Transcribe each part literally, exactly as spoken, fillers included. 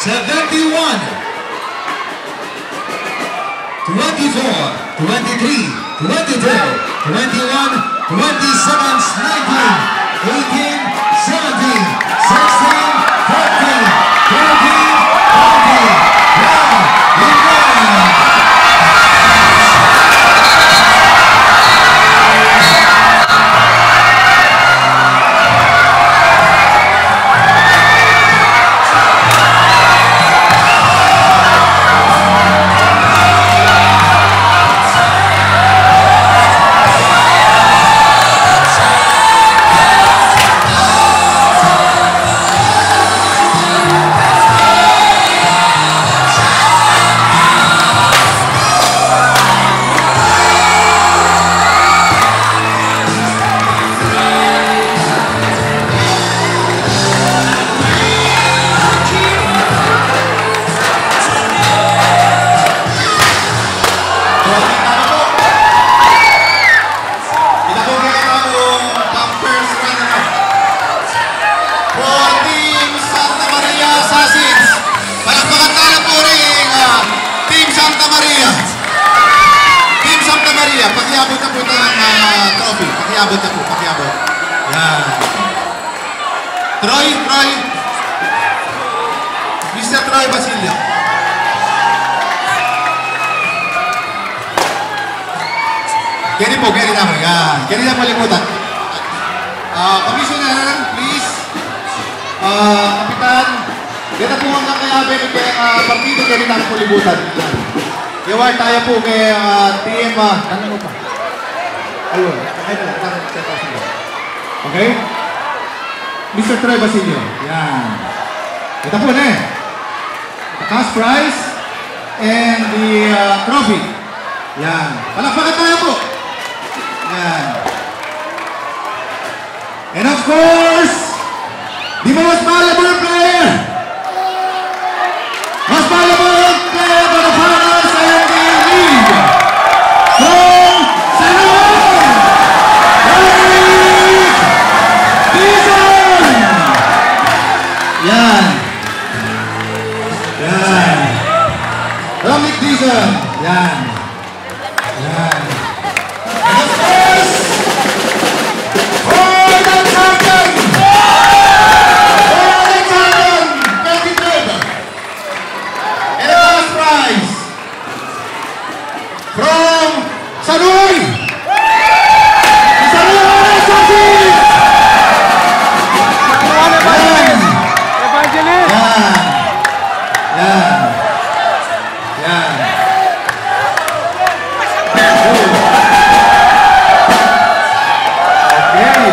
Seventy-one, twenty-four, twenty-three, twenty-two, twenty-one, twenty-seven, nineteen, eighteen, seventeen, sixteen, fourteen, thirteen, twenty, twelve, eleven. Ita pung kekatamung pang-first runner-up for Team Santa Maria Sasins. Palakpakan tayu pu ring, ah, Team Santa Maria. Team Santa Maria, pakiabut na pu ing, ah, trophy. Pakiabut na pu, pakiabut. Yan. Troy, Troy. Mister Troy Basilio. Keni pu, keni tamu. Yan. Keni tamu libutan. Ah, Commissioner, please. Ah, Kapitan. Deta pu ngan kayabe ning, ah, partido, keni tamu pu libutan. Yan. I-award tayu pu keng, ah, team, ah, ano mu pa? Ayun. Okay na, okay na, okay na. Okay? Mister Troy Basilio. Yan. Ita pu ne. The cash prize and the, uh, trophy. Yan. Palakpakan tayu pu. Yan. And of course, the most valuable player. Most valuable player for the finals and the league. From San Juan, Eric Dizon. Yan. Yan. From Eric Dizon. Yan. Yan. And of course, for the champion! For the champion! Twenty-five! And the last prize from San Juan! San Juan Evangelist! Yan! Evangelist! Yan! Yan! Yan. Okay.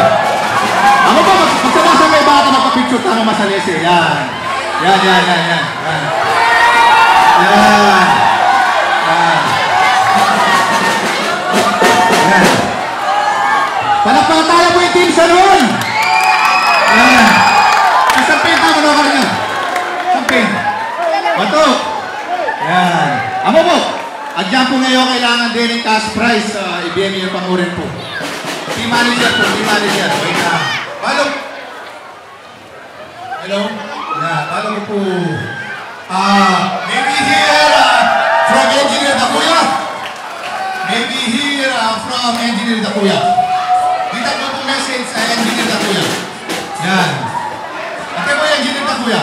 Ako pa, mag-, magsama-sama kayu bata, magpa-picture tamu, masalese. Yan. Yan, yan, yan, yan. Yan. Yan. Yan. Yan. Palakpakan tayu pu ing Team San Juan. Yan. Sampin tamu, no, kanyan. Sampin. Bato. Yan. Amu pu. At yan pu ngeni, kailangan deni ing cash prize, ah, ibie mi pu ngeni pu. Team manager pu, team manager. Wait na. Balu. Hello? Yeah, balu pu. Ah, may we hear, ah, from Engineer Takuya? May we hear, ah, from Engineer Takuya? Dita pu pu message, ah, Engineer Takuya. Yan. Ate pu, Engineer Takuya.